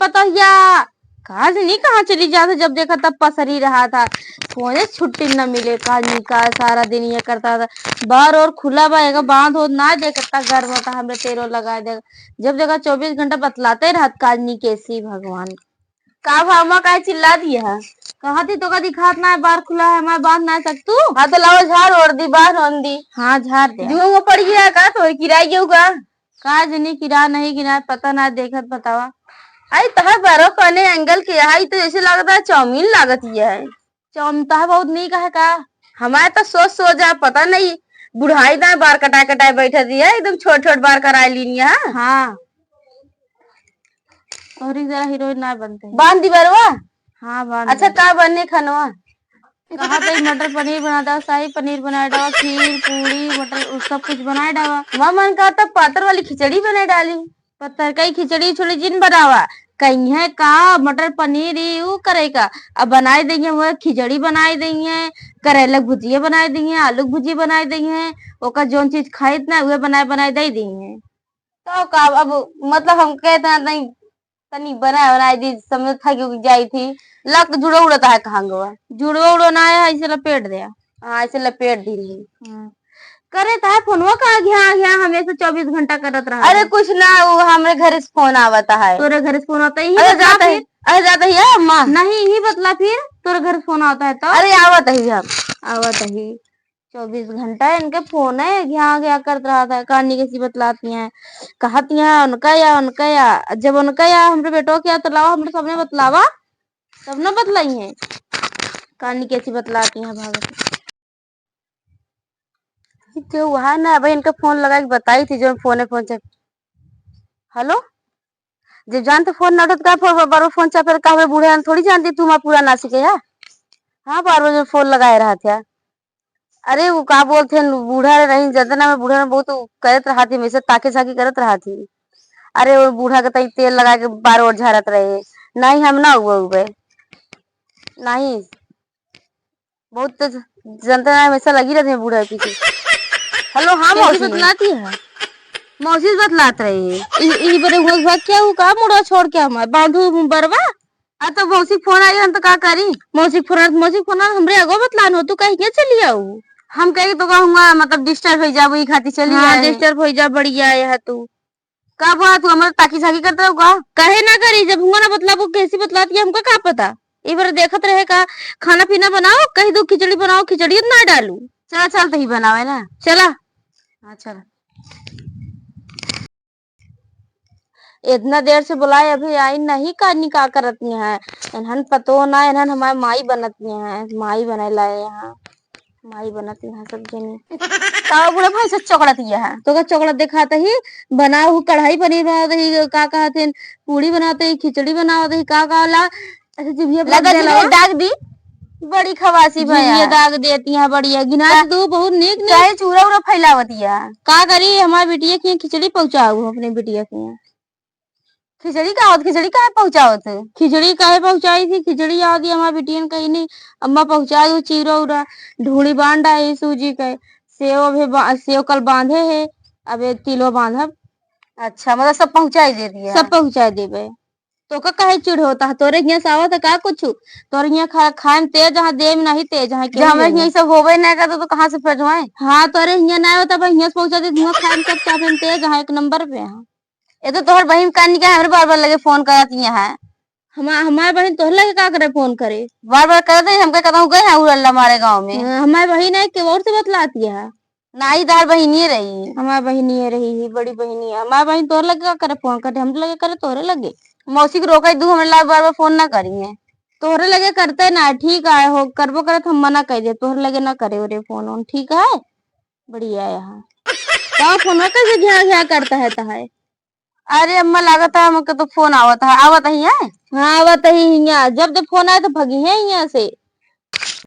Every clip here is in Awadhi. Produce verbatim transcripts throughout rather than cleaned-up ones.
पतोहिया, का जनी कहाँ चली जात है, जब देखा तब पसरी रहा था। फोने छुट्टी न मिले, का जनी का सारा दिन ये करता था। बार और खुला बा, एगो बांध होत ना देखता, गर्म होता, हमरे तेरो लगा दे। जब देखा चउबीस घंटा बतलाते रहत, का जनी कैसी भगवान। का भामा काहे चिल्ला दिया है? कहा थी तोका दिखात ना है, बार खुला है, मैं बांध ना सकतू। हाँ तो लाओ झाड़ ओढ़ दी, बाहर ओढ़ दी। हाँ झाड़ दे। जुआ में पड़ गया का, तो किराई गयो का? का जनी किरा नहीं किरा, पता ना, देखत बतावा। आई तहर बारो कने एंगल के है, ई तो जैसे लागत है चाउमीन लागत ही है। चाउमीन तहर बहुत नीक है का? हमारे तो सोच सोच जा, पता नहीं बुढ़ाई दाए बार कटाए कटाए बैठे दिया, एकदम छोट छोट बार कराए लीनी है। हाँ। तोहरी जरा हीरोइन ना बनते। बांध दी बरवा? हाँ, बांध अच्छा, दी। का बने खनवा? कहा तो मटर पनीर बना दवा, शाही पनीर बना दवा, खीर, पूड़ी, मटर, उ सब कुछ बना दवा। माँ मन कहा तो पातर वाली खिचड़ी बना डाली। पत्थर का ही खिचड़ी उचड़ी जिन बनावा, कहीं है का मटर पनीर ई ऊ करे का, अब बनाए देंगे, वो खिचड़ी बनाए देंगे, करेला के भुजिया बनाए देंगे, आलू के भुजिया बनाए देंगे, ओकर जौन चीज खाइत ना, उहे बनाए, बनाए दे देंगे। तो का अब, मतलब, हम कहते ना, तनी, तनी बनाए, बनाए दी, समय थक जाई थी। लक जुड़ो उड़ता है कहाँ गवा? जुड़ो उड़ो ना है, ऐसे लपेट दे। हाँ, ऐसे लपेट दी रही। हाँ। करे ता है फोनवा का घ्या, घ्या हमेशा चउबीस घंटा करत रहा अरे है। कुछ ना, वो हमरे घर से फोन आवता है। तोरे घर से फोन आता है, यही अरे बतला जाता है, फिर। अरे जाता है अम्मा। नहीं, यही बतला फिर, तोरे घर से फोन आता है तो? अरे आवत है हम। आवत है। चउबीस घंटा इनके फोन है, घ्या घ्या करत रहत है, कानी कैसी बतलाती हैं, कहती हैं उनका या, उनका या, जब उनका या हमरे बेटो के या तो लावा, हमरे सामने बतलावा, तब ना बतलाई हैं, कानी कैसी बतलाती हैं भागत। क्यों हुआ है ना, अबे इनका फोन लगा के बताई थी, जो फोन है, फोन चेक। हेलो, जब जान तो फोन ना उठत का, फोन, बार बार फोन चापे, का हमें बूढ़ा थोड़ी जानती, तू हमारा पूरा ना सीखे है। हाँ, बार बार जो फोन लगाए रहत है। अरे, वो का बोलते हैं, बूढ़ा रहे नहीं, जनता ना में बूढ़ा रहे, बहुत वो करत रहा थी, हमेशा ताके झाकी करत रहा थी। अरे, वो बूढ़ा के तई तेल लगा के बार ओर झारत रहे। नहीं, हम ना हुआ हुए। नहीं, बहुत तेज जनता ना हमेशा लगी रहती है बूढ़ा के पीछे। हेलो, हाँ, कैसे मौसी। बतलाती है? मौसी से बतलात रही। ई, ई बरे हुआ भाग क्या हुआ, का मुड़ा छोड़ के हमारे बांधू बरवा? आ, तो मौसी के फोन आई, हम तो का करी? मौसी के फोन, मौसी के फोन, हमरे आगो बतलान हो, तू कहीं के चली आऊ? हम कही तो कहूँगा, मतलब, डिस्टर्ब हो जाबू, ई खातिर चली हाँ, आए। डिस्टर्ब हो जा, बढ़िया है तू। का बुआ, तू हमरे ताकी झाकी करत रहू का? काहे ना करी, जब हुआ ना बतलाबू, कैसी बतलाती है, हमका का पता? ई बार देखत रहे का, खाना पीना बनाओ, कही दू खिचड़ी बनाओ, खिचड़ी ना डालू। चला, चल, तही बनावे ना। चला। हाँ, चला। इतना देर से बुलाए, अभी आई नहीं, का निका करत नहीं है। इन्हन पतो ना, इन्हन हमारे माई बनत नहीं है, माई बने लाए यहाँ, माई बनत यहाँ सब जनी। का बुढ़ा भाई से चोकड़त ये है? तो का चोकड़ा दिखाता ही, बनाओ कढ़ाई पनीर बनावत ही, का कहत ही, पूड़ी बनावत ही, खिचड़ी बनावत ही, का कहला, अच्छा, जिभिया लगा पक गया जिभिया ला। दाग दी, बड़ी खवासी भया। जिभिया दाग देती है, बढ़िया। गिनात का-, दू, बहुत नीक, नीक। काहे चूरा उरा फैलावत या? का करी, हमार बिटिया के खिचड़ी पहुँचाऊ, अपने बिटिया के। खिचड़ी का होत, खिचड़ी काहे पहुँचावत है? खिचड़ी काहे पहुँचाई थी? खिचड़ी आवत ही, हमार बिटियन कही नहीं, अम्मा पहुँचा दू, चूरा उरा, ढूंढी बांध आई सूजी के, सेव अभी बा-, सेव कल बांधे है, अब ये तिलवा बांधब। अच्छा, मतलब सब पहुँचाई दे दिया? सब पहुँचाई देबे। तोका काहे चिढ़ होता है? तोरे हियां से आवत है का कुछ? तोरे हियां खा-, खाए में तेज है, देह में नहीं तेज है, जब केहू हमें नहीं। हियां सब होबे नहीं करता तो कहाँ से पहुंचवाए? हाँ, तोरे हियां ना होता, भाई हियां से पहुंचा दे, हियां खाए में सब चापे में तेज है, एक नंबर पे है। ये तो तोहर बहिन कानी का हमरे बार बार लगे फोन करत ही है। हमा-, हमार बहिन तोहर लगे का करे फोन करे? बार बार करत है, हमके कहता हूँ गए हैं उड़ल्ला मारे गाँव में। हाँ, हमार बहिन है, के और से बतलाती है। नाई, तोहार बहिनिये रही। हमार बहिनिये रही ही, बड़ी बहिनिये। हमार बहिन तोहरे लगे का करे फोन करे, हमरे लगे करे तोहरे लगे। मौसी के रोके दू, हमरे ला बार बार फोन ना करिहे। तोहरे लगे करते ना, ठीक आए हो, करबो करत हम मना कर दे, तोहरे लगे ना करे ओरे फोन ओन, ठीक है? बढ़िया है, हाँ। तो फोन कैसे घ्या घ्या करता है तहाय? अरे अम्मा, लागत है हमके तो फोन आवत है। आवत ही है? हाँ, आवत ही हियाँ। जब जब फोन आए तो भगी है हियाँ से।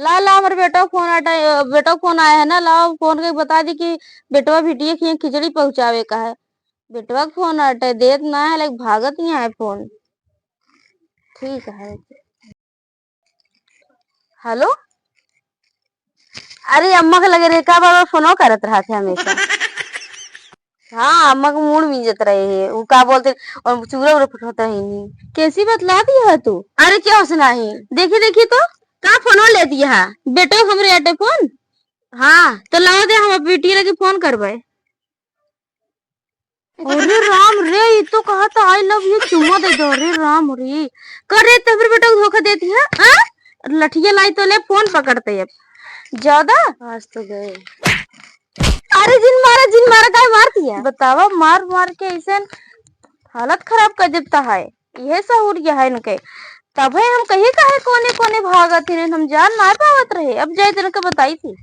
ला, ला, हमरे बेटा फोन आटा, बेटा फोन आया है ना, लाओ फोन के बता दी कि बेटवा बिटिया के खिचड़ी पहुँचावे का है। बेटवा के फोन आटे देत ना है, लेकिन भागत ही है फोन। ठीक है। हेलो, अरे अम्मा के लगे रहे का, बार बार फोनो करत रहत है हमेशा। हाँ, अम्मा के मूड़ मिंजत रहे है, उ का बोलते, और चूरा उरा फटकत रहे नी। कैसी बतला दिया है तू? अरे क्या उसना ही, देखी देखी तो का फोनो ले दिया है। बेटो हमरे आटे फोन। हाँ। तो लाओ दे, हम बिटिया लगे फोन करबे। अरे राम रे, ई तो कहत I love you, चुम्मा दे दो। अरे राम रे, कर रे, तबरे बेटा को धोखा देती है, हाँ? लठिया लाई तो ले, फोन पकड़ते अब। ज्यादा? आज तो गए। अरे जिन मारा, जिन मारा, काहे मारती है? बतावा, मार मार के ऐसे हालत खराब कर देता है। यह सहूर यह है इनके। तबे हम कही काहे कोने कोने भागत हिन, हम जान ना पावत रहे। अब जाए तो इनके बताई थी।